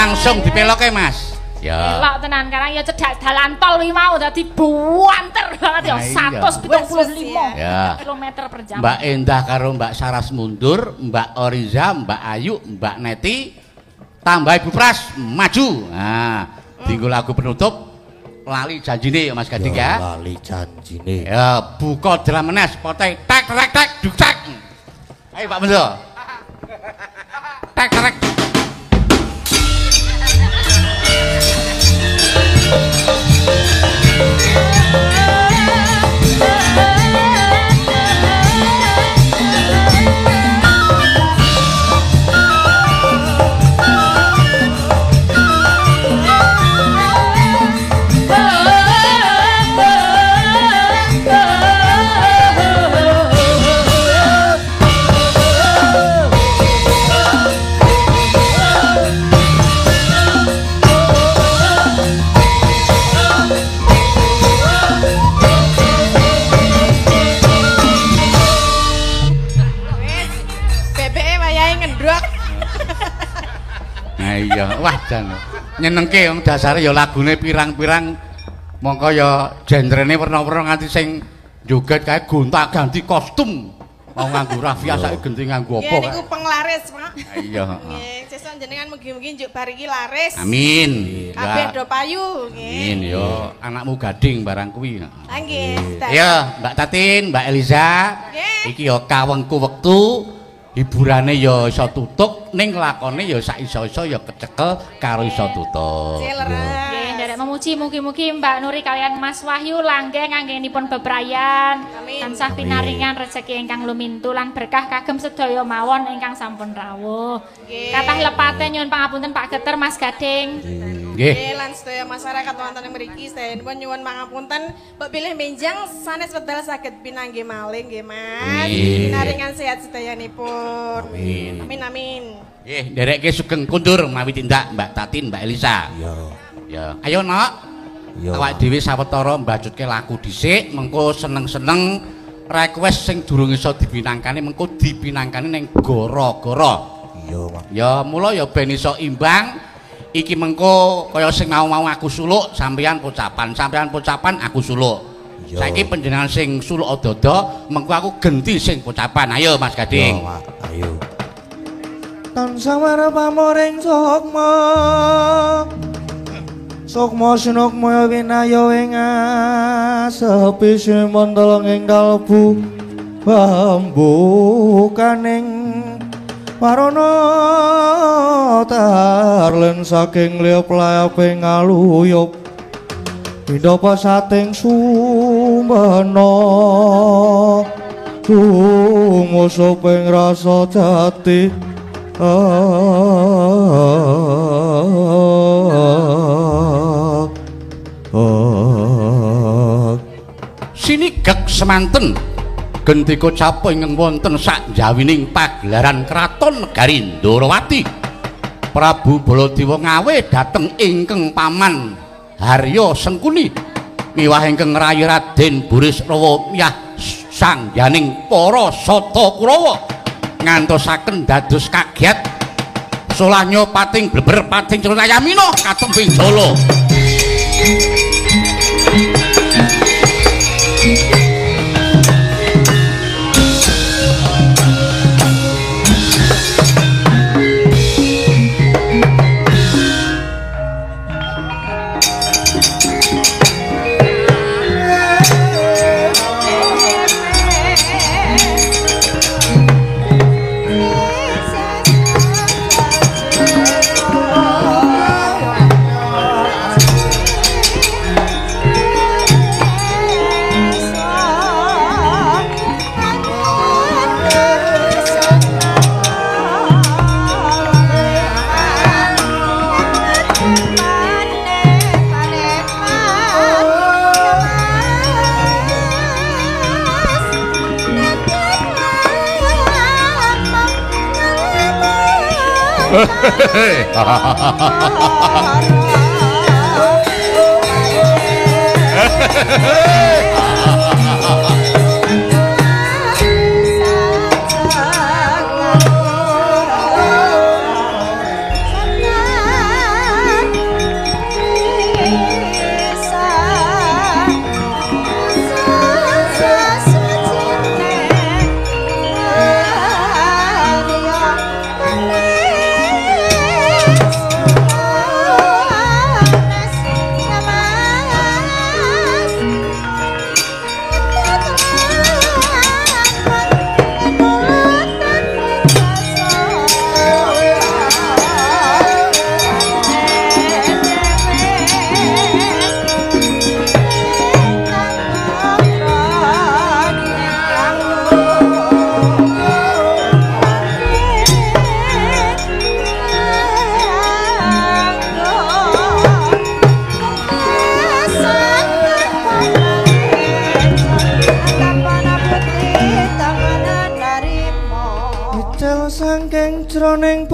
Langsung dipeloke, Mas. Ya. Pelok tenan karang ya cedhak dalan tol kuwi mau dadi buanter banget ya 175 km per jam. Mbak Endah karo Mbak Saras mundur, Mbak Oriza, Mbak Ayu, Mbak Neti tambah Ibu Pras maju. Nah, dinggo lagu penutup lali janjine ya Mas Gading ya. Lali janjine. Ya, buka drum meneh pote tek tek tek duk tek. Ayo Pak Mendo. Tek tek. Iya, wah jan. Nyenengke wong dasare ya lagune pirang-pirang mongko ya genrene werna-werna nganti sing joget kae gonta-ganti kostum. Mau nganggo rafia saiki genti nganggo apa. Nggih niku penglaris, Pak. Iya, heeh. Nggih, sesuk jenengan mugi-mugi njuk bar iki laris. Amin. Kabeh do payu nggih. Amin yo, anakmu gading barang kuwi. Ha nggih. Iya, Mbak Tatin, Mbak Eliza. Iki yo kawengku wektu hiburane ya iso tutuk ning lakone ya sak iso-iso ya kecekel karo iso tutuk. Nggih, nderek memuji mugi-mugi Mbak Nuri kalian Mas Wahyu langgeng anggenipun bebrayan, tansah pinaringan rejeki ingkang lumintu lan berkah kagem sedaya mawon ingkang sampun rawuh. Kathah lepate nyuwun pangapunten Pak Geter Mas Gading. Nggih. Lan sedaya masyarakat wonten ing mriki sedayanipun nyuwun pangapunten mbok bilih benjang sanes wedal saged pinanggih malih nggih Mas. Pinaringan sehat sedayanipun. Amin. Amin amin. Nggih, nderekke sugeng kundur mawi tindak Mbak Tatin, Mbak Elisa. Iya. Ya. Ayo, Nok. Awak dhewe sawetara mbajutke lagu dhisik, mengko seneng-seneng request sing durung iso dipinangkani mengko dipinangkani ning gara-gara. Iya, Mas. Ya, mula ya ben iso imbang. Iki mengko kaya sing mau-mau aku suluk, sampeyan pocapan, sampeyan pocapan aku suluk. Saiki panjenengan sing suluk dodo, mengko aku genti sing pocapan. Ayo Mas Gading. Yo, ayo. Tansah marep pamoring sukma. Sukma sinukma winaya ing asepi sumantala ing kalbu bambu kaning warana tarlen saking liyap layaping ngaluyup pindapa sating sumena tumusup ing rasa jati. Sinigek semanten gendika capa ingkang wonten sakjawining pagelaran kraton negari Ndorowati. Prabu Baladewa ngawe dhateng ingkang paman Harya Sengkuni miwah ingkang rayi Raden Burisrawa miyah sangyaning para Sata Kurawa ngantosaken dados kagiat solahnya pating bleber pating Cunayamina katempi jala.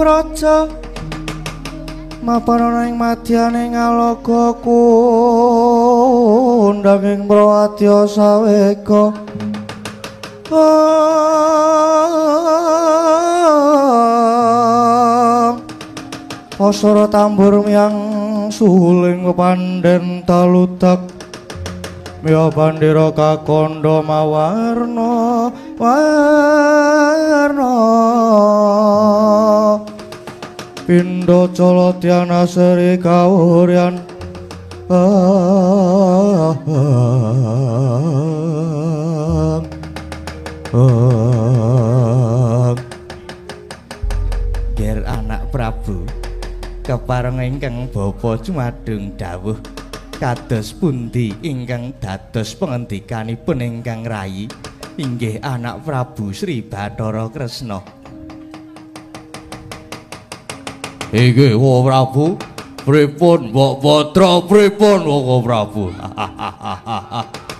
praja mapan ana ing madyane ngaloga kondhang ing Prawadya sawega. Asara tambur miyang suling pepandhen taludak miya bandera kakandha mawarna warna pindha caladyana sri kawuryan. Ger anak Prabu kepareng ingkang bapa jumadung dawuh kados pundi ingkang dados pengendikanipun ingkang rayi inggih anak Prabu Sri Bathara Kresna. Inggih wa Prabu, pripun Mbok Putra, pripun wa Prabu?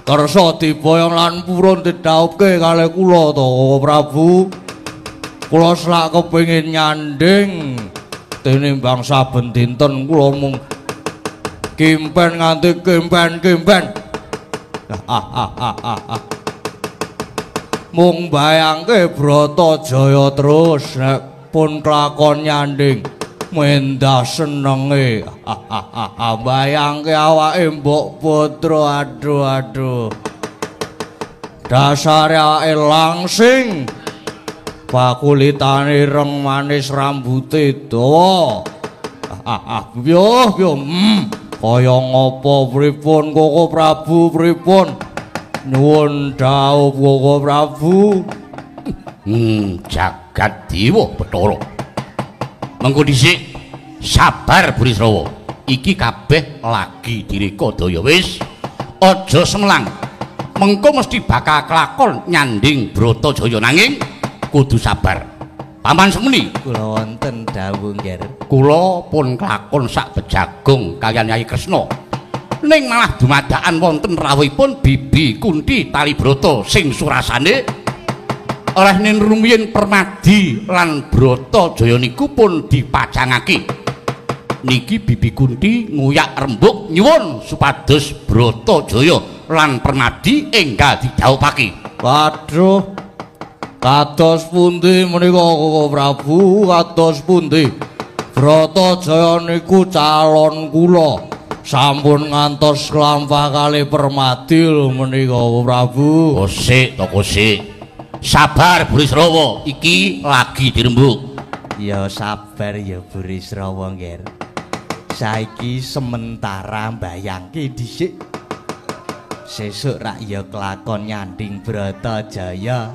Kersa diboyong lan purun didhawuhke kalih kula to wa Prabu. Kula selak kepengin nyanding tinimbang saben dinten kula mung kimpen nganti kimpen-kimpen. Mung bayangke Bratajaya terus nek pun kelakon nyanding mendah senenge. Bayangke awake Mbok Putra, aduh aduh. Dasare awake langsing, pakulitane ireng manis, rambute dawa. Yo yo kaya ngapa pripun Koko Prabu, pripun nyuwun dhawuh Koko Prabu. Jagat dewa Bathara. Mengko dhisik sabar Burisrawa. Iki kabeh lagi direkadaya wis. Aja semelang. Mengko mesti bakal kelakon nyanding Bratajaya nanging kudu sabar. Paman Semuni, kula wonten dawuh nggih. Kula pun kelakon sak bejagung kaliyan Yai Kresna. Ning malah dumadakan wonten rawuhipun Bibi Kunti Talibrata sing surasane oleh nin rumiyin Permadi lan Bratajaya niku pun dipacangake. Niki Bibi Kunti nguyak rembug nyuwun supados Bratajaya lan Permadi enggal didhawuhake. Waduh, kados pundi menika Koko Prabu, kados pundi? Bratajaya niku calon kula. Sampun ngantos klampah kalih Permadi lho menika Koko Prabu. Kosik to kosik. Sabar Burisrawa, iki lagi dirembug. Ya sabar ya Burisrawa nggih. Saiki sementara mbayangke dhisik. Sesuk rak ya kelakon nyanding Bratajaya.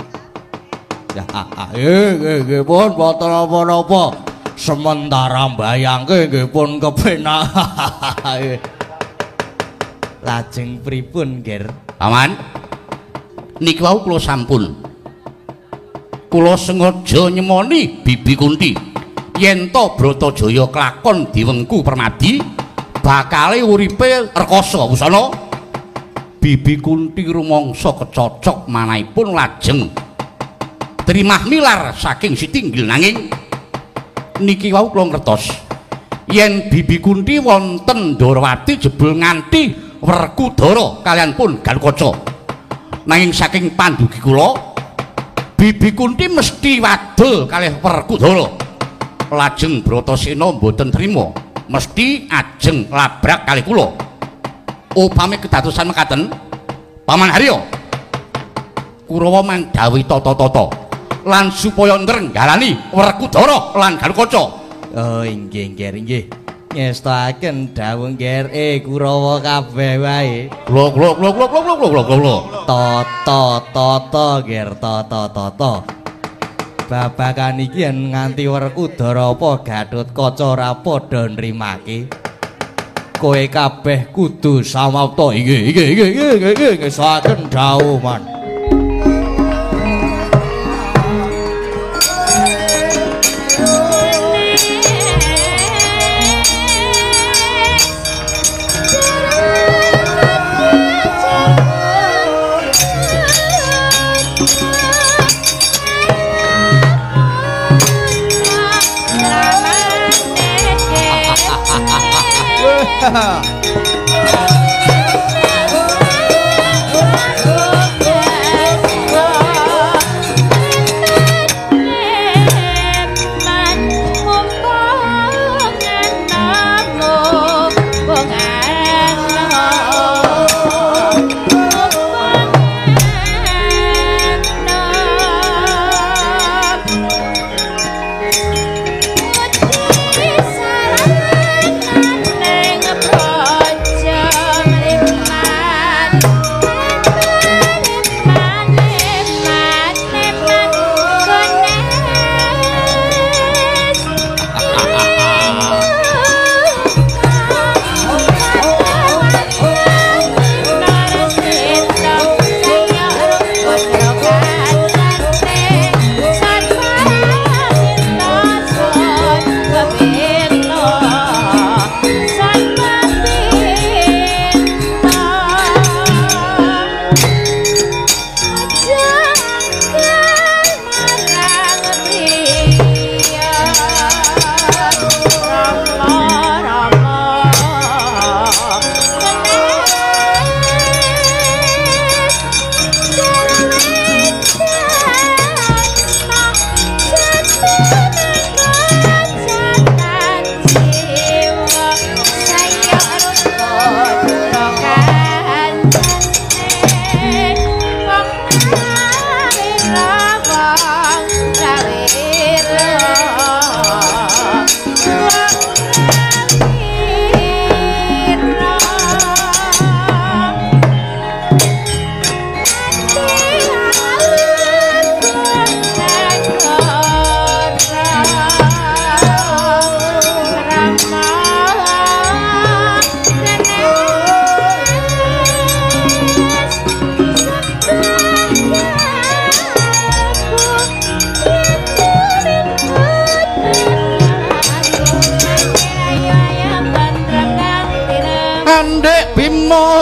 Nggih pun boten napa-napa. Sementara mbayangke nggih pun kepenak. Lajeng pripun, Ger? Paman. Niki wau kula sampun. Kula sengaja nyemoni Bibi Kunti. Yen to Bratajaya kelakon diwengku Permadi, bakale uripe rekoso wusana. Bibi Kunti rumangsa kecocok manahipun lajeng trimah milar saking sitinggil nanging niki wau kula ngertos yen Bibi Kunti wonten Ndorowati jebul nganti Werkudara kaliyan pun Garukaca. Nanging saking pandugi kula Bibi Kunti mesti wadul kalih Werkudara. Lajeng Bratasena mboten trima, mesti ajeng labrak kalih kula. Upami kedadosan mekaten, Paman Haryo, Kurawa mangdhawuhi tata-tata lan supaya nrenggalani Werkudara lan Garukaca. Oh inggih nggih nggih. Ngestakaken dawuh nggih Kurawa kabeh wae. Kula kula kula kula kula kula kula. Tata tata nggih tata tata. Babakan iki yen nganti Werkudara apa Gathotkaca ora padha nrimake. Kowe kabeh kudu samapta. Inggih inggih inggih inggih inggih ngestakaken dawuh man. Bye.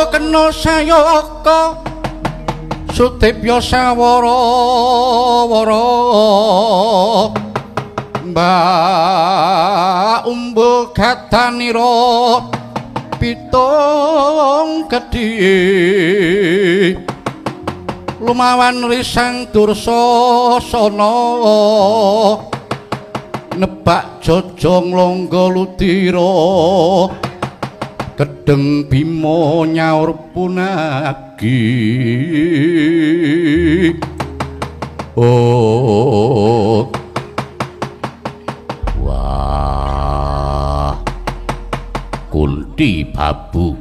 Kena sayaka sudipya sawara wara mbak umbul gatanira pitung gedhi lumawan risang dursasana nebak jojong longgo ludira gedeng Bima nyaur punagi. Oh wah Kunti Babu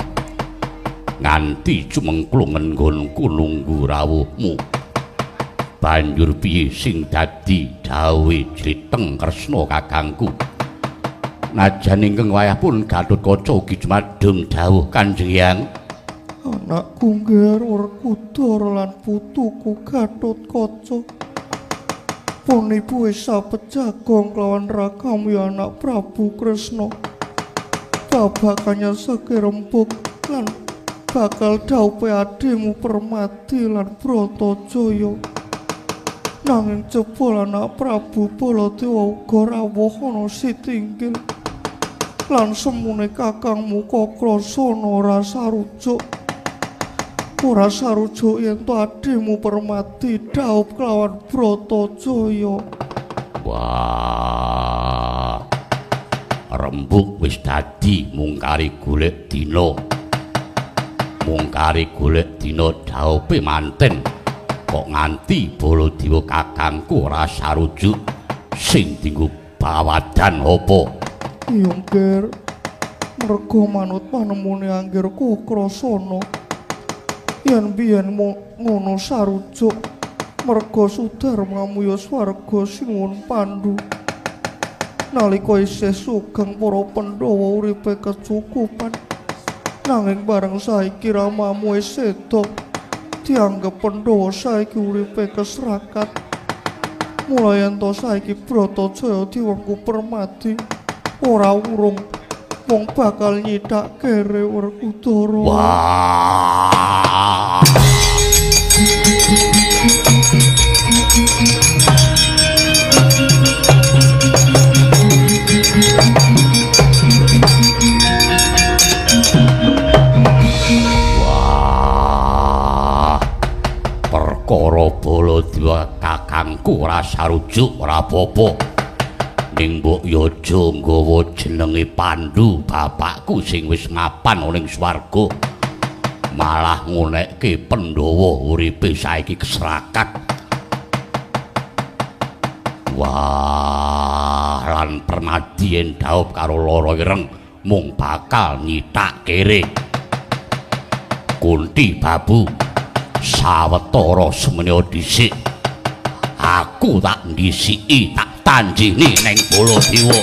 nganti cumengklungen nggonku nunggu rawuhmu. Banjur piye sing dadi dawuhe Jliteng Kresna kakangku? Najan ingkang wayah pun Gatotkaca ugi jumadung dawuh Kanjeng Hyang. Anakku Ngger Werkudara lan putuku Gatotkaca. Pun ibu wis sapejagong kelawan rakamu ya anak Prabu Kresna. Babakannya seke rembug lan bakal dhaupe adhimu Permadi lan Bratajaya. Nanging jebul anak Prabu Baladewa uga rawuh ana sitinggil. Lan semune kakangmu Kakrasana ora sarujuk. Ora sarujuk yen to adhimu Permadi dhaup kelawan Bratajaya. Wah. Rembug wis dadi mungkari golek dina. Mungkari golek dina dhaupe manten. Kok nganti Baladewa kakangku ora sarujuk sing dinggo bawadan apa? Iya Ngger, merga manut panemune Angger Kakrasana. Yen biyen ngono sarujuk, merga sudarmamu ya swarga sinuwun Pandu. Nalika isih sugeng para Pandhawa uripe kecukupan. Nanging bareng saiki ramamu wis seda, dianggep Pandhawa saiki uripe kesrakat. Mulai ento saiki Bratajaya diwengku Permadi. Ora urung wong bakal nyidak kere Werkudara. Wah. Kakangku ora sarujuk ora apa-apa. Ning mbok yo aja nggawa jenenge Pandu bapakku sing wis mapan ning swarga. Malah ngonekke Pandhawa uripe saiki keserakat. Wah, lan Permadi yen dhaup karo Loro Ireng mung bakal nyitak kere. Kunti Babu, sawetara semene dhisik. Aku tak ndhisiki, tak tanjini ning Baladewa.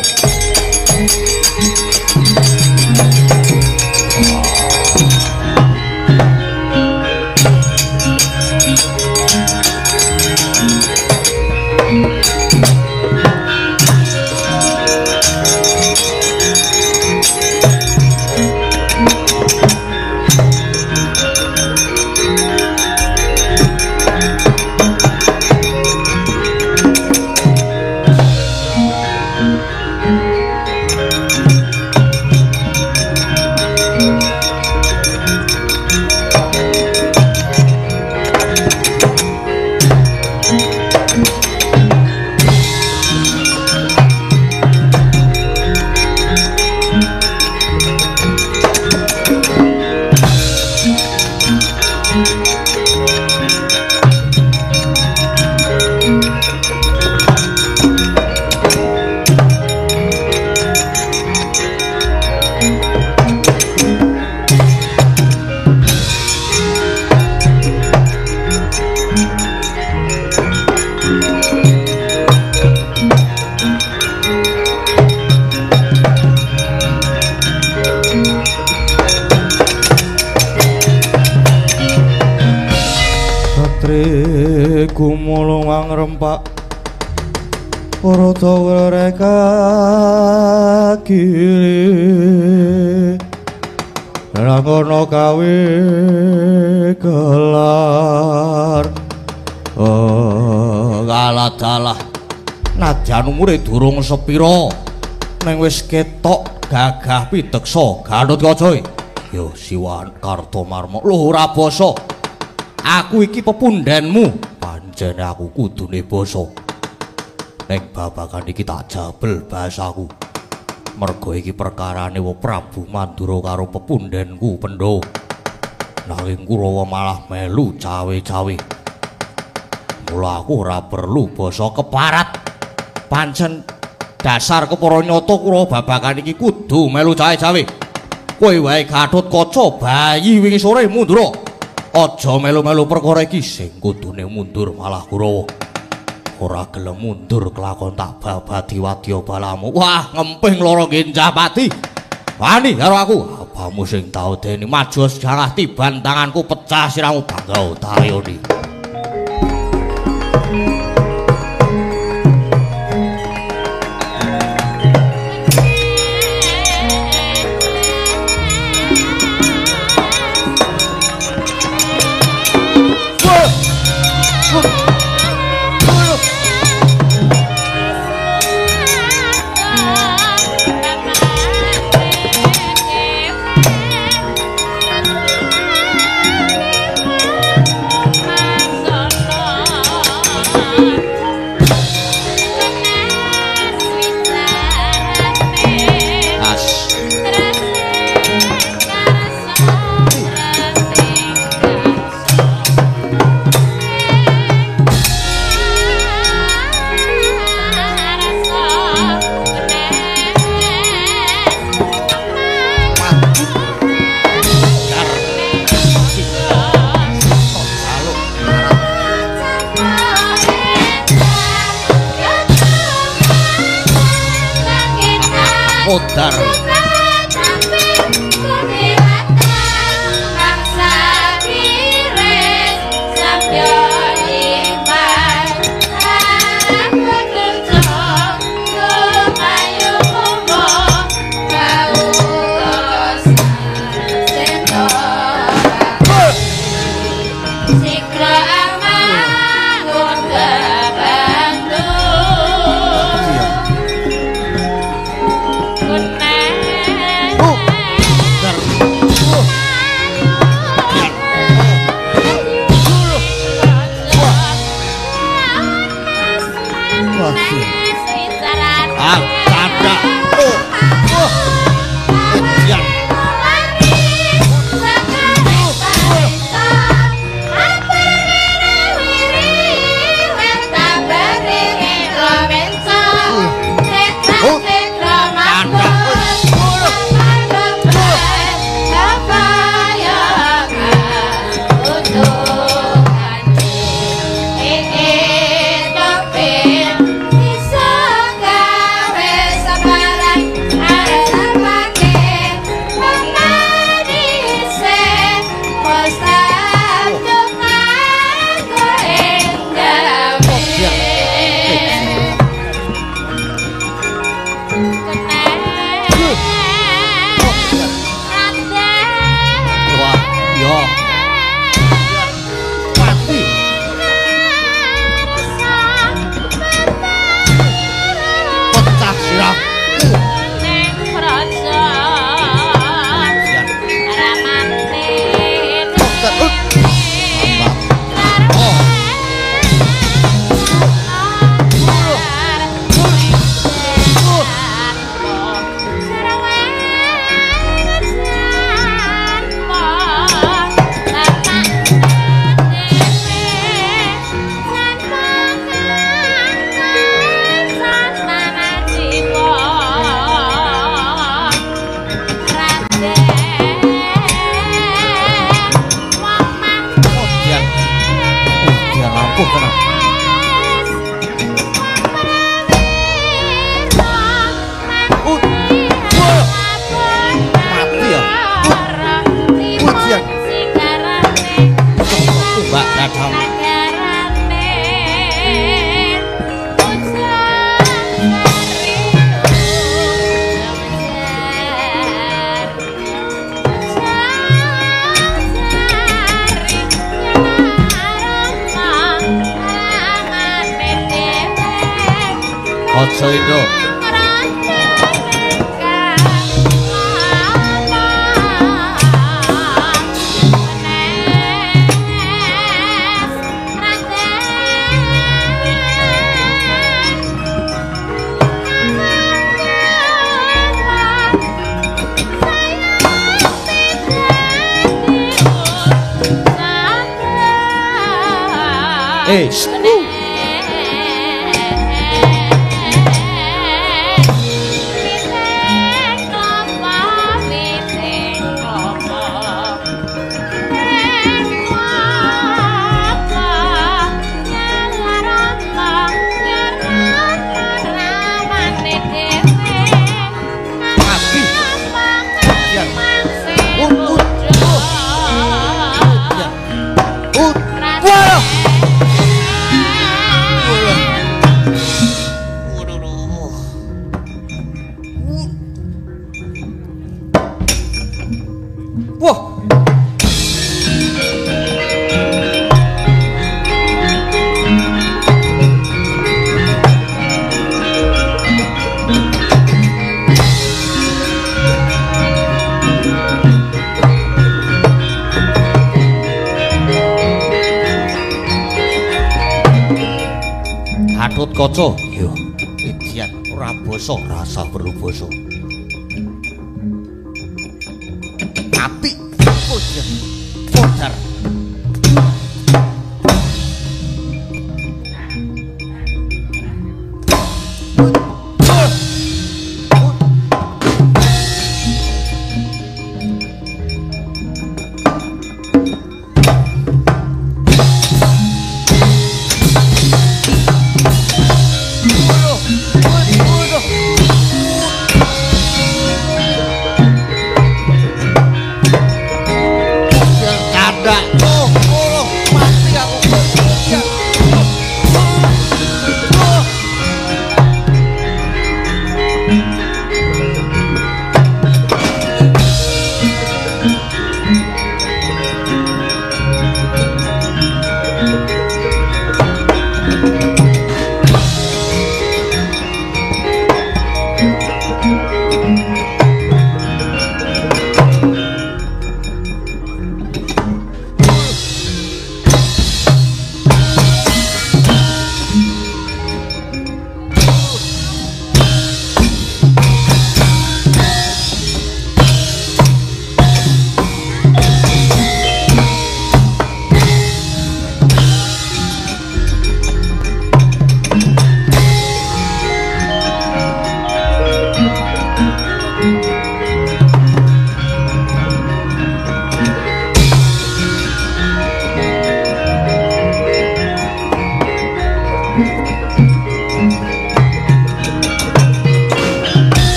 Gumulung angrempak para dawa kiri rangono kawe gelar. Oh, kalah dalah nadyan umure durung sepira ning wis ketok gagah pideksa Gatotkaca. Yo Siwan Kartomarma lho ora basa. Aku iki pepundhenmu. Pancene aku kudune basa. Ning babagan iki tak jabel bahasaku. Merga iki perkarane wa Prabu Mandura karo pepundhenku Pandhawa. Nanging Kurawa malah melu cawe-cawe. Mula aku ora perlu basa keparat. Pancen dasar kepara nyata Kurawa babagan iki kudu melu cawe-cawe. Kowe wae Gatotkaca bayi wingi sore mundur. Aja melu-melu perkara iki sing kudune mundur malah Kurawa. Ora gelem mundur kelakon tak babadi wadya balamu. Wah, ngemping lara Genjapati. Wani karo aku. Abamu sing tau deni maju jangah tiban tanganku pecah siramu bangga tayoni. Mas. Aja itu. Kaca, yo, idian ora basa, rasa perlu basa. Mati, podar.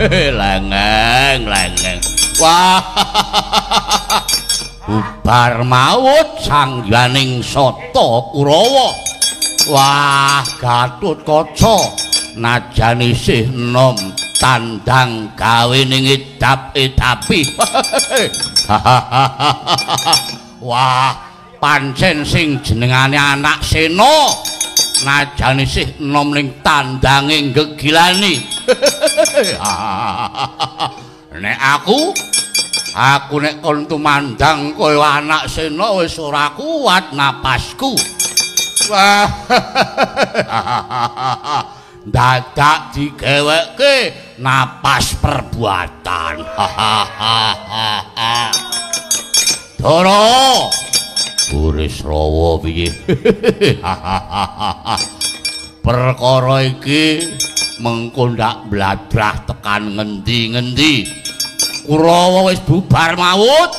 Langeng, langeng. Wah. Bubar maut sangyaning Sata Kurawa. Wah, Gatotkaca najan isih enom tandang gawe ning edap-edapi. Wah, pancen sing jenengane anak Sena najan isih enom ning tandange gegilani. Nek aku nek kon tumandang kaya anak Sena wis ora kuat napasku. Dadak digeweke napas perbuatan. Dara Burisrawa piye? Perkara iki mengko ndak bladrah tekan ngendi-ngendi. Kurawa wis bubar mawut.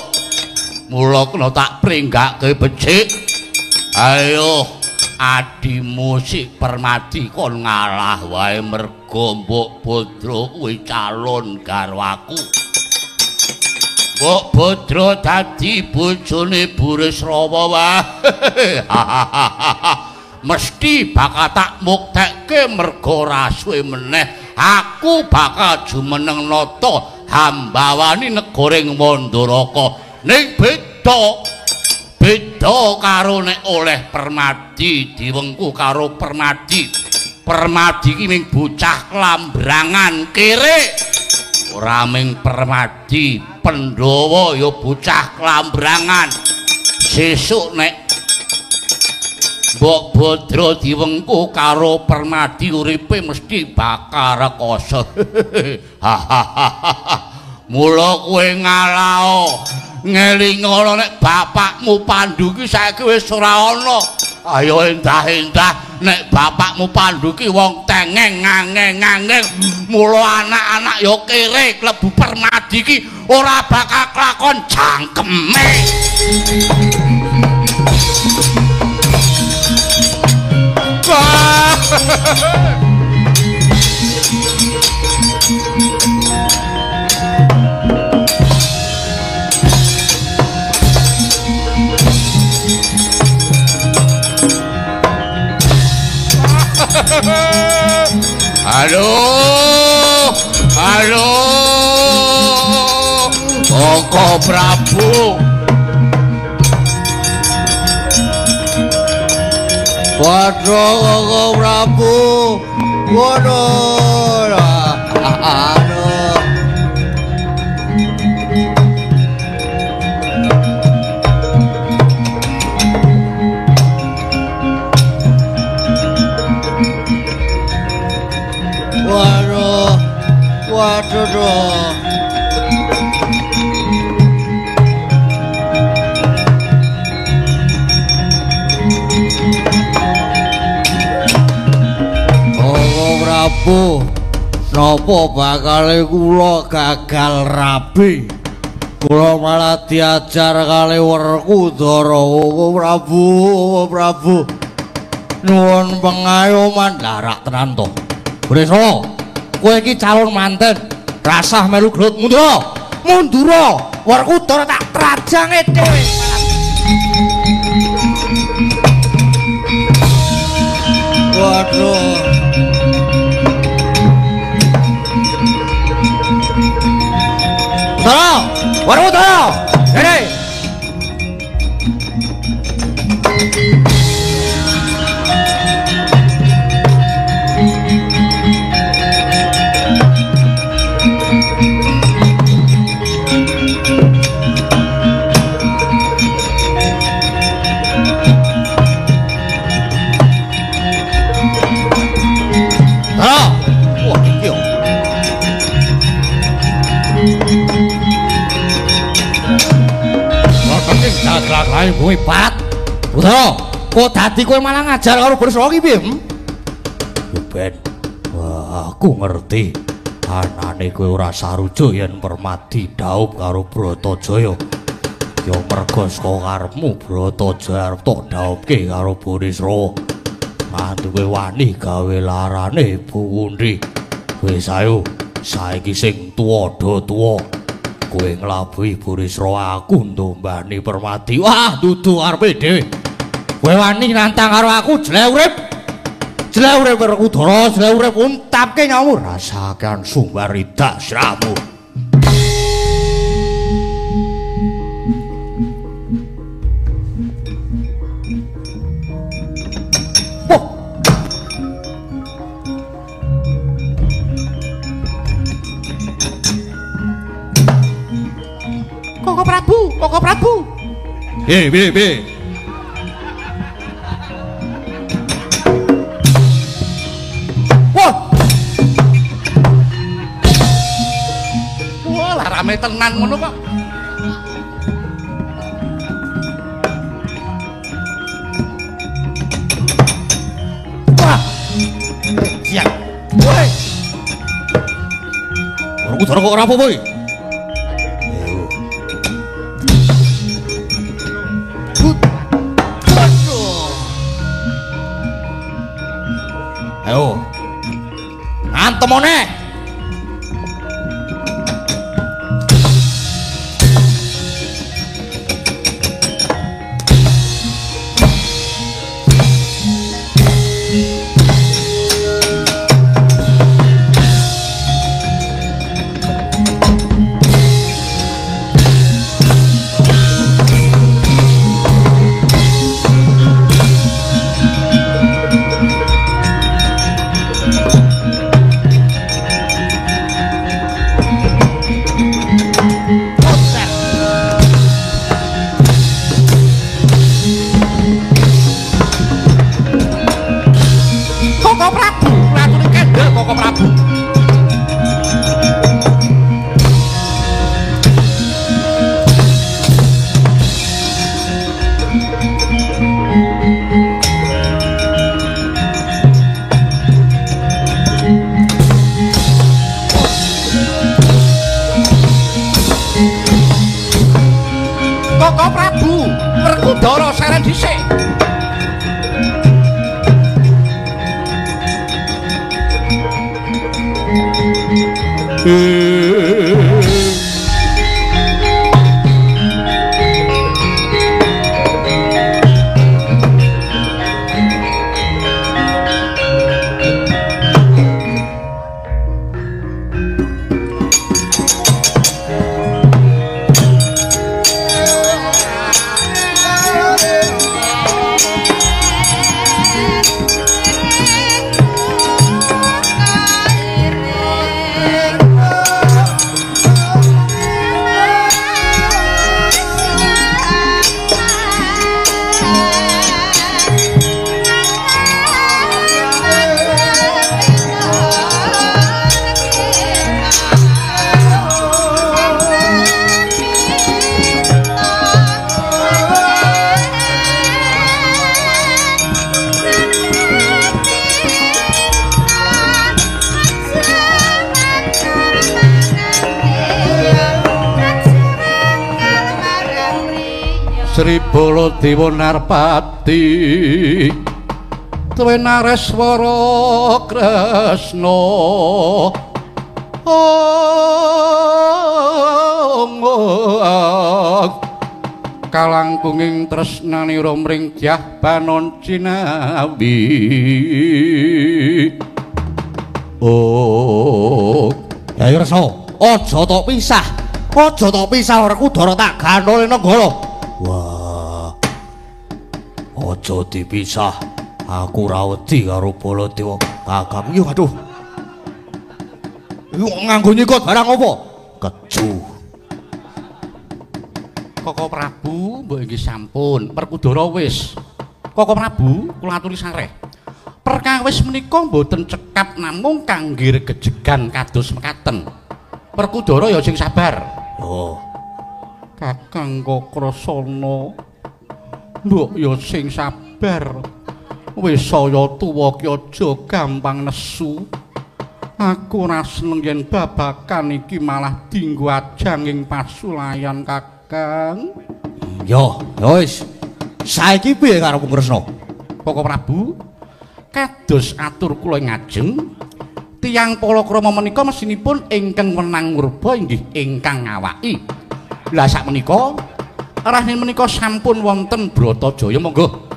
Mula kena tak pringgake becik. Ayo adimu si Permadi kon ngalah wae mergo Mbok Bodro kuwi calon garwaku. Mbok Bodro dadi bojone Burisrawa wae. Mesti bakal tak muktekke mergo ora suwe meneh aku bakal jumeneng nata hambawani negaring Mandaraka. Ning beda beda karo nek oleh Permadi diwengku karo Permadi. Permadi iki ming bocah klambrangan kere. Ora ming Permadi, Pandhawa ya bocah klambrangan. Sesuk nek Mbok Bodro diwengku karo Permadi uripe mesti bakal rekoso. Mula kowe ngalao ngelingono nek bapakmu Pandu ki saiki wis ora ana. Ayo endah-endah nek bapakmu Pandu ki wong tengeng ngangeng-ngangeng. Mula anak-anak ya kere klebu Permadi ki ora bakal kelakon jangkeme. Aduh, aduh, Koko Prabu. Waduh, Koko Prabu. Waduh, aduh. Waduh, waduh. Koko Prabu, napa bakale kula gagal rabi? Kula malah diajar kali Werkudara. Koko Prabu, Koko Prabu, nuwun pengayoman. Larak tenan to. Burisrawa, kowe iki calon manten, rasah melu gelut. Mundura, mundura, Werkudara tak trajange dhewe. Waduh. Utara, Werkudara, rene. Lain bumi pat. Utara, kok dadi kowe malah ngajar karo Burisrawa ki piye? Yo ben. Wah, aku ngerti. Anane kowe ora sarujuk yen Permadi dhaup karo Bratajaya. Ya mergo saka karepmu Bratajaya arep tok dhaupke karo Burisrawa. Nganti kowe wani gawe larane Bu Undi. Wis ayo, saiki sing tuwa do tuwa. Kowe nglabuhi Burisrawa, aku ndombani Permadi. Wah, dudu karepe dhewe. Kowe wani nantang karo aku, jelek urip. Jelek urip Werkudara, jelek urip untapke nyawamu. Rasakan sumbar idak siramu. Wah. Piye piye piye. Wah. Wah, lah rame tenan ngono kok. Wah. Siap. Woi. Werkudara kok ora apa-apa iki? Ayo. Ngantem one. Koko Prabu, ratune kendel Koko Prabu. Koko Prabu, Werkudara seren dhisik. Sri Baladewa Narpati Twenareswara Kresna kalangkunging tresnanira mring Dyah Banon Cinawi. Oh, ayo Reksa, aja tok pisah. Aja tok pisah Werkudara tak gantole nenggala. Wah. Aja dipisah. Aku ora wedi karo Baladewa. Kakang iki waduh. Iku nganggo nyikut barang apa? Keju. Koko Prabu, mbok inggih sampun. Werkudara wis. Koko Prabu, kula aturi sareh. Perkawis menika mboten cekap namung kangge regejegan kados mekaten. Werkudara ya sing sabar. Oh. Kakang Kakrasana, mbok ya sing sabar. Wis saya tuwa ki aja gampang nesu. Aku ora seneng yen babakan iki malah dinggo ajang ing pasulayan, Kakang. Yo, ya wis. Saiki piye karepmu Kresna? Koko Prabu, kados atur kula ngajeng, tiyang palakrama menika mesinipun ingkang wenang murba inggih ingkang ngawaki. Lah sakmenika rahne menika sampun wonten Bratajaya, monggo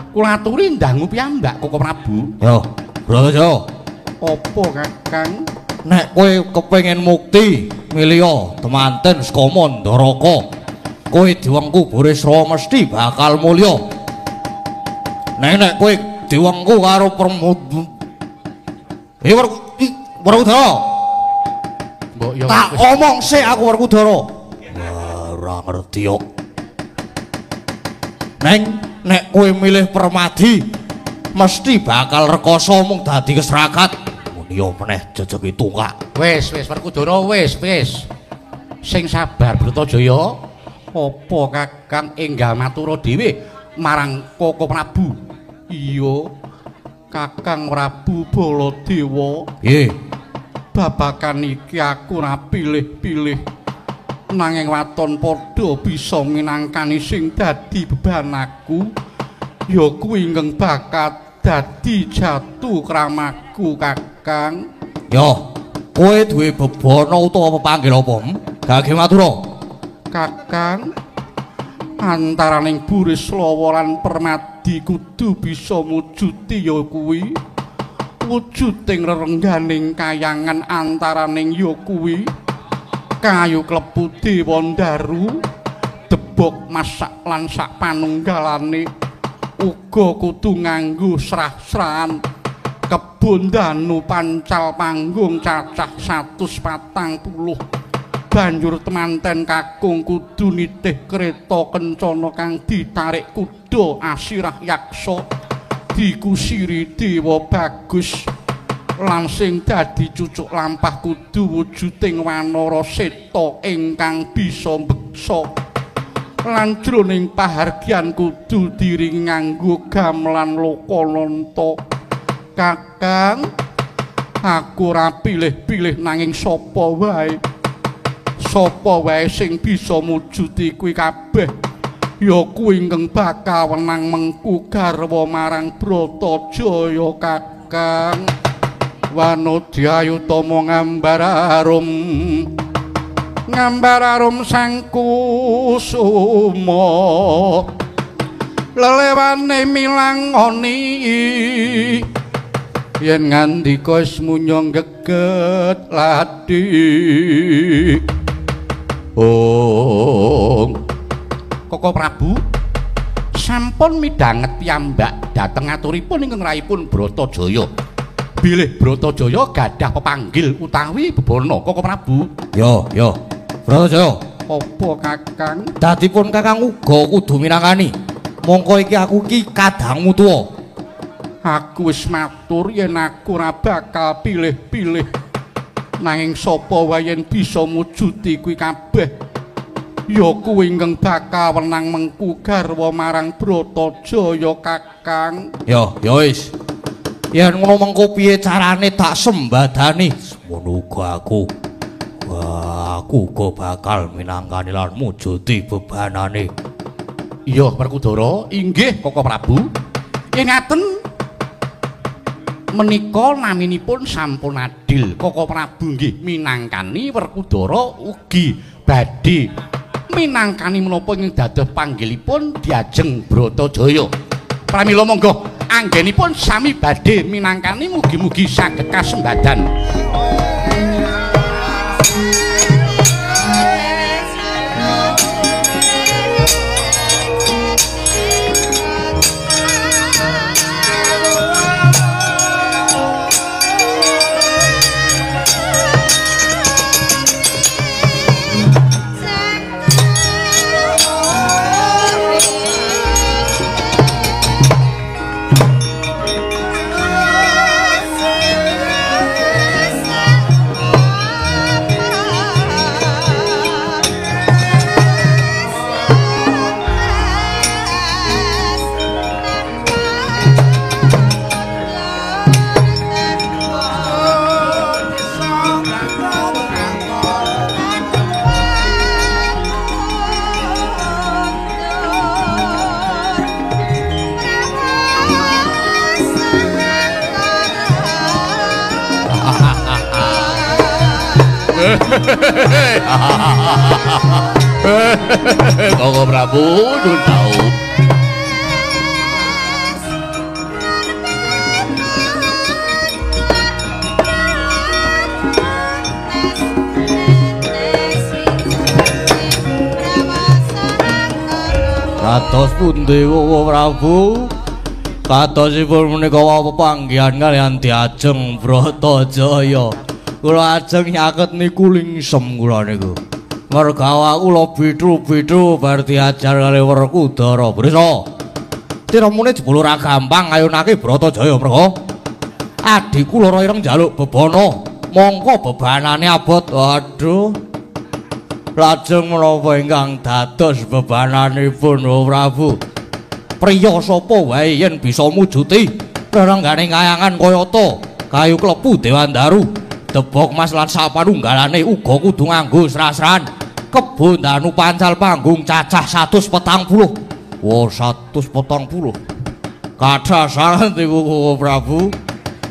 kula aturi ndangu piyambak Koko Prabu. Yo, Bratajaya. Apa Kakang? Nek kowe kepengin mukti milya temanten saka Mandaraka, kowe diwengku Burisrawa mesti bakal mulya. Nek nek kowe diwengku karo Werkudara. Mbok yo tak omong sik aku Werkudara. Ora ngerti kok. Neng nek kowe milih Permadi mesti bakal rekoso mung dadi keserakat. Muni yo meneh jejeki tungkak. Wis wis Werkudara wis wis. Sing sabar Bratajaya. Apa Kakang enggal matura dhewe marang Koko Prabu? Iya. Kakang Prabu Baladewa. Nggih. Babakan iki aku ora pilih-pilih. Nanging waton padha bisa minangkani sing dadi beban aku. Ya kuwi ingkang bakat dadi jatuh kramaku Kakang. Yo, kowe duwe bebana utawa pepanggil apa? Gage matura. Kakang, antaraning Burisrawa lan Permadi kudu bisa mujuti ya kuwi. Wujuding rerengganing kayangan antaraning ya kuwi. Kayu klebu Dewa Ndaru, debok masak lan sak panunggalane uga kudu nganggo srah-srahan. Kebon danu pancal panggung cacah 140. Banjur temanten kakung kudu nitih kereta kencana kang ditarik kuda asirah yaksa dikusiri Dewa Bagus lan sing dadi cucuk lampah kudu wujuding wanara seta ingkang bisa mbeksa lan jroning pahargyan kudu diringi nganggo gamelan lokananta. Kakang, aku ora pilih-pilih nanging sapa wae. Sapa wae sing bisa mujuti kuwi kabeh ya kuwi ingkang bakal wenang mengku garwa marang Bratajaya Kakang. Wanodya utama ngambar arum, ngambar arum sang kusuma, lelewane milangoni yen ngandika wis munyong geget ladi. Oh, Koko Prabu sampun midhanget piyambak dhateng aturipun ingkang raipun Bratajaya. Bilih Bratajaya gadah pepanggil utawi bebana Koko Prabu. Yo, yo. Bratajaya, apa Kakang? Dadipun Kakang uga kudu minangkani. Mongko iki aku iki kadangmu tuwa. Aku wis matur yen aku ora bakal pilih-pilih. Nanging sapa wae yen bisa mujuti kuwi kabeh ya kuwi ingkang bakal wenang mengku garwa marang Bratajaya Kakang. Ya, ya wis. Yen ngono mengko piye carane tak sembadani? Semono uga aku. Wah, aku uga bakal minangkani lan mujuti bebanane. Iya, Werkudara, inggih Koko Prabu. Yen ngaten menika naminipun sampun adil. Koko Prabu nggih minangkani Werkudara ugi badhe minangkani menapa ing dados panggilipun diajeng Bratajaya. Pramila monggo anggenipun sami badhe minangkani mugi-mugi saged kasembadan. Koko Prabu nyuwun dawuh. Kados pundi Koko Prabu? Kadosipun menika wau pepanggihan kaliyan diajeng Bratajaya. Kula ajeng nyaket niku lingsem kula niku. Merga awak kula bithu-bithu bar diajar kali Werkudara. Brisa. Tiremune jebul ora gampang ngayunake Bratajaya merga adhiku Loro Ireng njaluk bebana, mongko bebanane abot. Aduh. Lajeng menapa ingkang dados bebananipun Prabu? Priya sapa wae yen bisa mujuti rerengganing kayangan kayata kayu klepu Dewandaru, debok mas lan sapanunggalane uga kudu nganggo srasran. Kebo danu pancal panggung cacah 140. Wah, 140. Kathah sanget iku Prabu.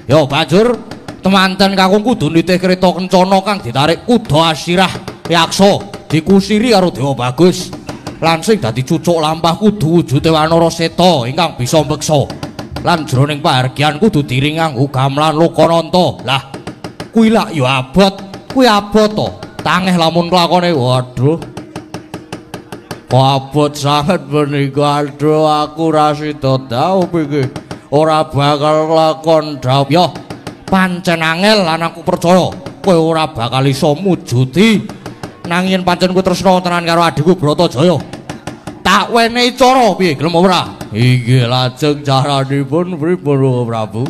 Ya banjur temanten kakung kudu nitih kereta kencana kang ditarik kuda asirah yaksa dikusiri karo Dewa Bagus. Lan sing dadi cucuk lampah kudu wujude Wanara Seta ingkang bisa mbeksa. Lan jroning pahargyan kudu diring nganggo gamelan Lokananta. Lah kuwi lak ya abot, kuwi abot to. Tangeh lamun klakone. Waduh. Kok abot sanget menika. Aduh, aku ra sida dhaup iki. Ora bakal lakon dhaup. Ya pancen angel lan aku percaya kowe ora bakal iso mujuti. Nanging yen pancen kowe tresna tenan karo adhiku Bratajaya, tak wenehi cara piye gelem ora? Inggih, lajeng caranipun pripun Prabu?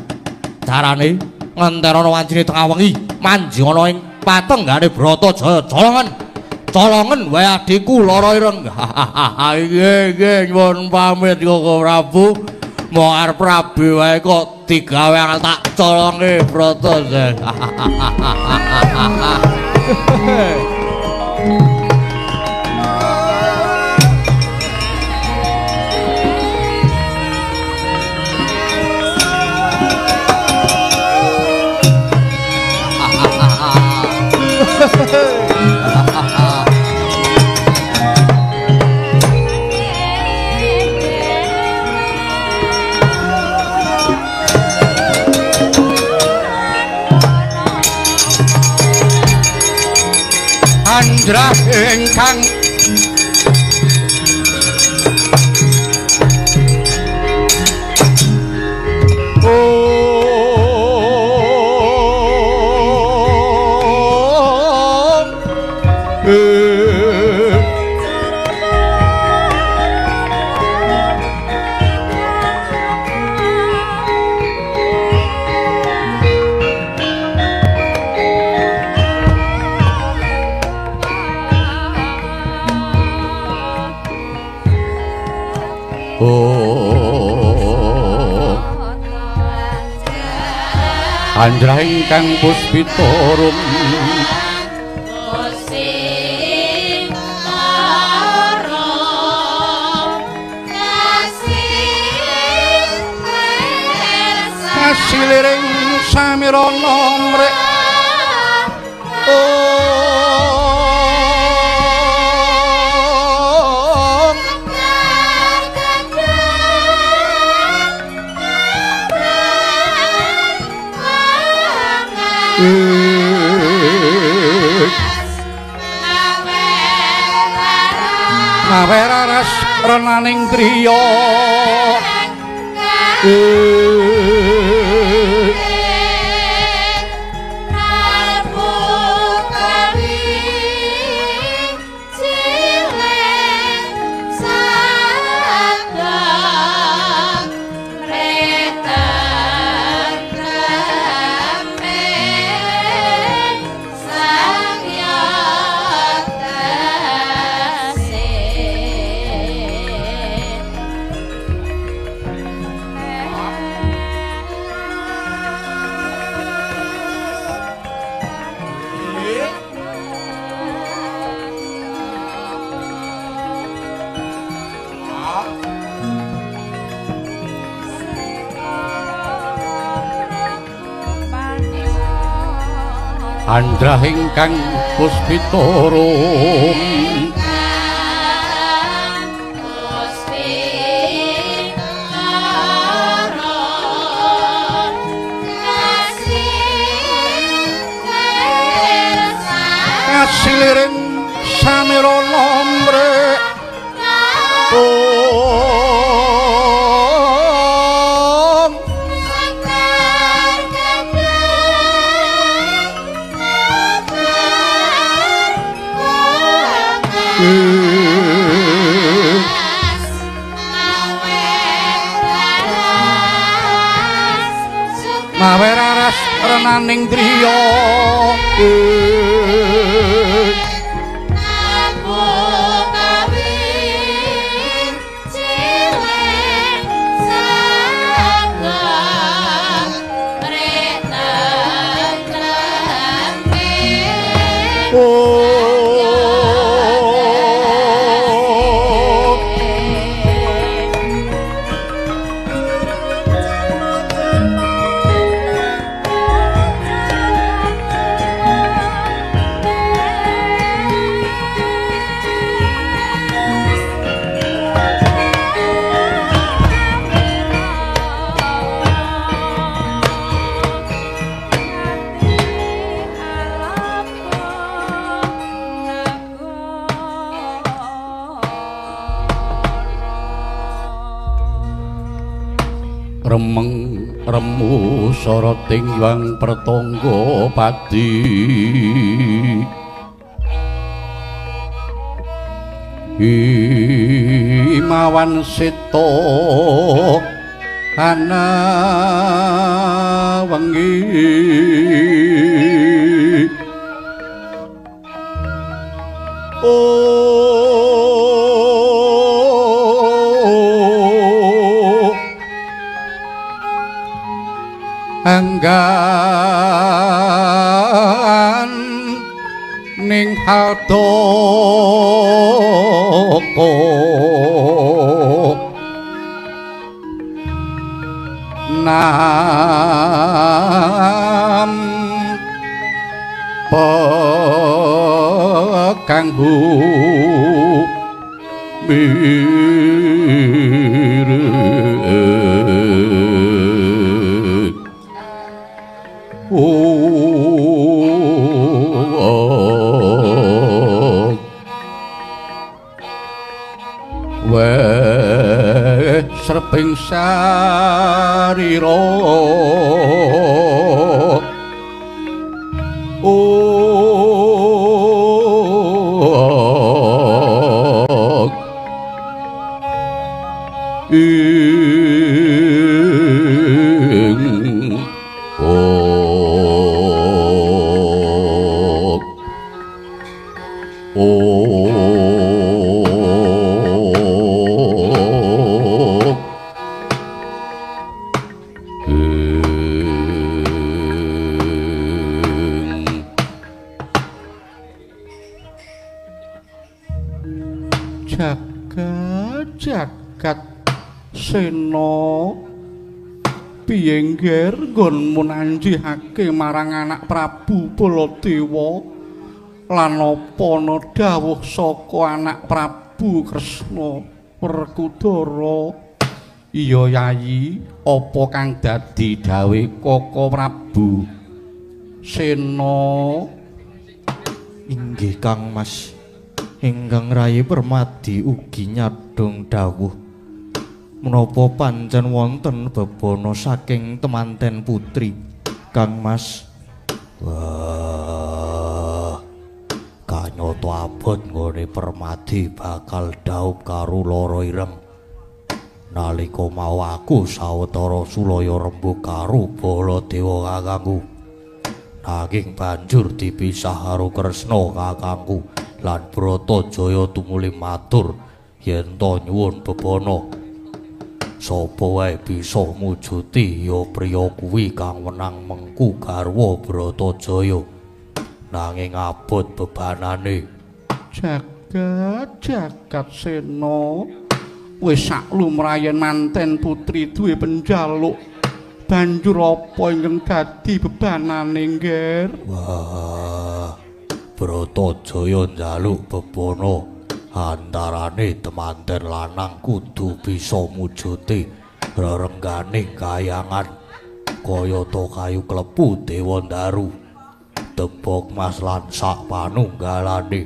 Carane ngenterana wancine tengah wengi, manjing ana ing patenggane Bratajaya, colongen. Colongen wae adhiku Loro Ireng. Inggih, inggih, nyuwun pamit Koko Prabu. Mau arep rabi wae kok digawe angel tak colonge Bratajaya. Andrah ingkang Andrah ingkang puspita rum kasiliring samirana mrek Ngawe raras renaning driya. Andrah ingkang puspita rum kasiliring samirana mrek Mawe raras renaning driya. Remeng remu soroting yang pertonggo padi Imawan seto ana wengi Anggan ning hadoko nam pekanggu Weh sreping sarira Jagat Sena piye ngger nggonmu nanjihake marang anak Prabu Baladewa lan apa ana dawuh saka anak Prabu Kresna Werkudara? Iya Yayi, apa kang dadi dawe Kaka Prabu Sena? Inggih Kang Mas, ingkang rayi Permadi ugi nyadhong dawuh menapa pancen wonten bebana saking temanten putri Kang Mas. Wah, kanyata abot nggone Permadi bakal dhaup karo lara ireng nalika mau aku sawetara sulaya rembug karo Baladewa kakangku, nanging banjur dipisah karo Kresna kakangku lan Bratajaya tumuli matur yen ta nyuwun bebana. Sapa wae bisa mujuti ya priya kuwi kang wenang mengku garwa Bratajaya, nanging abot bebanane. Jagat jagat Sena, wis sak lumrahe manten putri duwe penjaluk, banjur apa ingkang dadi bebanane ngger? Wah, Bratajaya njaluk bebana antarane temanten lanang kudu bisa mujuti rerengganing kayangan kayata kayu klepu Dewa Ndaru, tebok mas lan sak panunggalane.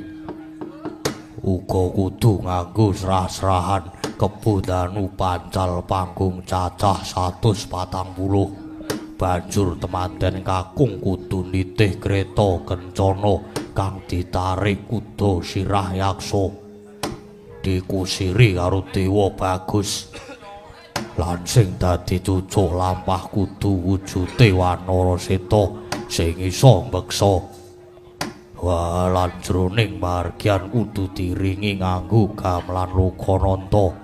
Uga kudu nganggo srah-srahan kebo danu pancal panggung cacah 140. Banjur temanten kakung kudu nitih kreta kencana kang ditarik kuda sirah yaksa, dikusiri karo Dewa Bagus. Lan sing dadi cucuk lampah kudu wujute Wanara Seta sing iso mbeksa. Wah, lan jroning margyan kudu diringi nganggo gamelan Lokananta.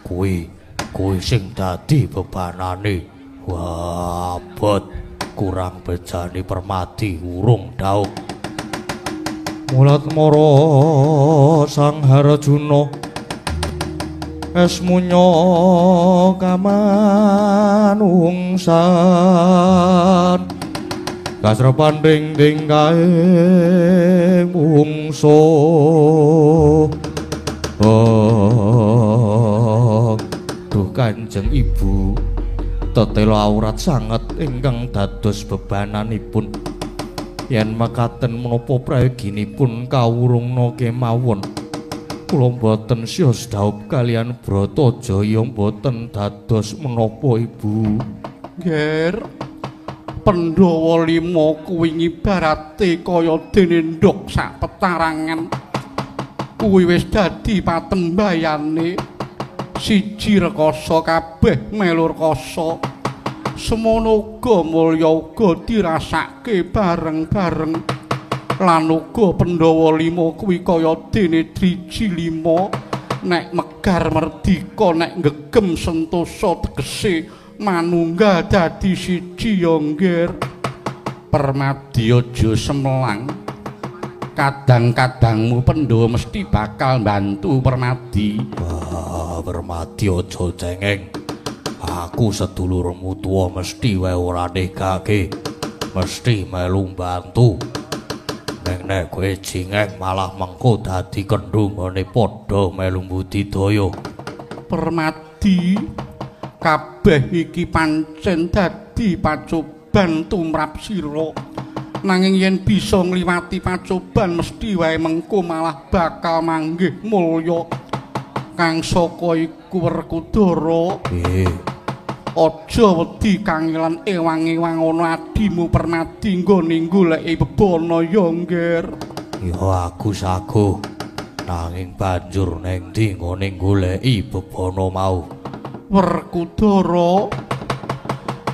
Kuwi sing dadi bebanane. Wah, abot kurang bejane Permadi urung daup. Mulat mara Sang Harjuna esmunya kamanungsan kasrepan ding ding kae mungso. Oh, duh Kanjeng Ibu, tetela aurat sanget ingkang dados bebananipun. Yen mekaten menapa prayoginipun kawurungna kemawon, kula mboten sios dhaup kaliyan Bratajaya mboten dados menapa Ibu. Nger, Pandhawa lima kuwi ngibarate kaya dene ndhog sak petarangan. Kuwi wis dadi patembayane. Siji rekasa kabeh melu rekasa. Semono uga mulya uga dirasake bareng-bareng. Lan uga Pandhawa lima kuwi kaya dene driji lima, nek megar merdika, nek ngegem sentosa tegese manunggal dadi siji ya Ngger. Permadi aja semelang, kadang-kadangmu Pandhawa mesti bakal mbantu Permadi. Wah, Permadi aja cengeng. Aku sedulurmu tuwa mesti wae ora negake, mesti melu mbantu. Ning nek kowe jingeng malah mengko dadi kendho nggone padha melu budidaya. Permadi, kabeh iki pancen dadi pacoban tumrap sira. Nanging yen bisa ngliwati pacoban mesti wae mengko malah bakal manggih mulya. Kang saka iku Werkudara. Nggih. Aja wedi kangelan ewang-ewang ana adimu Permadi nggone goleki bebana ya Ngger. Ya aku sago. Nanging banjur neng ndi nggone goleki bebana mau? Werkudara,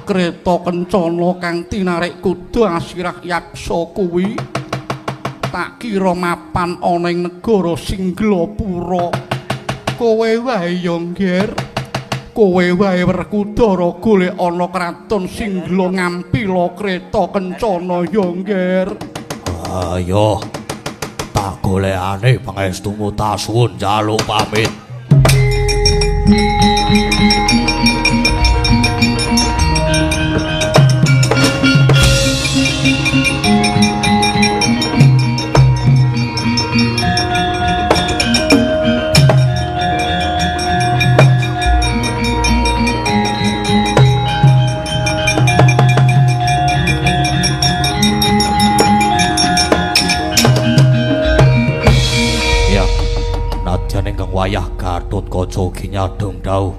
kreta kencana kang tinarik kuda asirah yaksa kuwi tak kira mapan ana ing negara Singlapura. Kowe wae ya Ngger. Kowe wae Werkudara golek ana kraton Singgla ngampila kreta kencana ya Ngger. Ayo tak golekane pangestumu tasuwun njaluk pamit. Wayah Gatotkaca ugi nyadong dhawuh.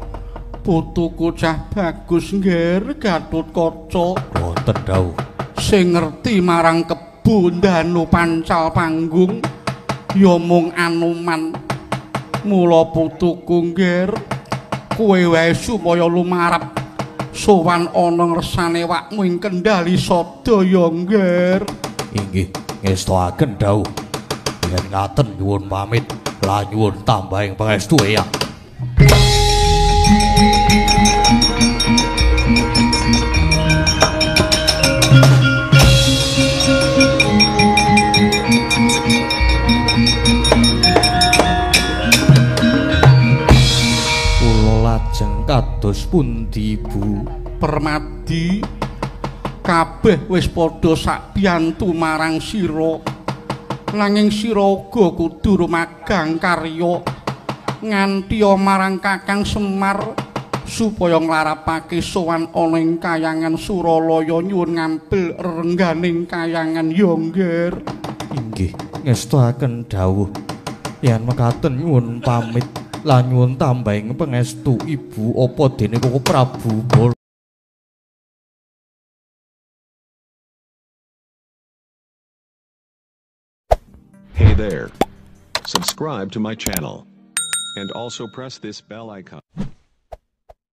Putuku cah bagus Ngger Gatotkaca. Wonten dhawuh. Sing ngerti marang kebo ndanu pancal panggung ya mung Anoman. Mula putuku Ngger, kowe wae supaya lumarep sowan ana ngersane wakmu ing kendali sadaya Ngger. Inggih, ngestoaken dhawuh. Yen ngaten nyuwun pamit. Lan nyuwun tambahing pangestu ya. Kula lajeng kados pundi Bu? Permadi, kabeh wis padha sak biyantu marang sira. Nanging sira uga kudu rumagang karya nganti marang Kakang Semar supaya nglarapake sowan ana ing kayangan Suralaya nyuwun ngampil rerengganing kayangan ya Ngger. Inggih, ngestoaken dhawuh. Yen mekaten nyuwun pamit lan nyuwun tambahing pangestu Ibu apa dene Koko Prabu. Hey there. Subscribe to my channel. And also press this bell icon.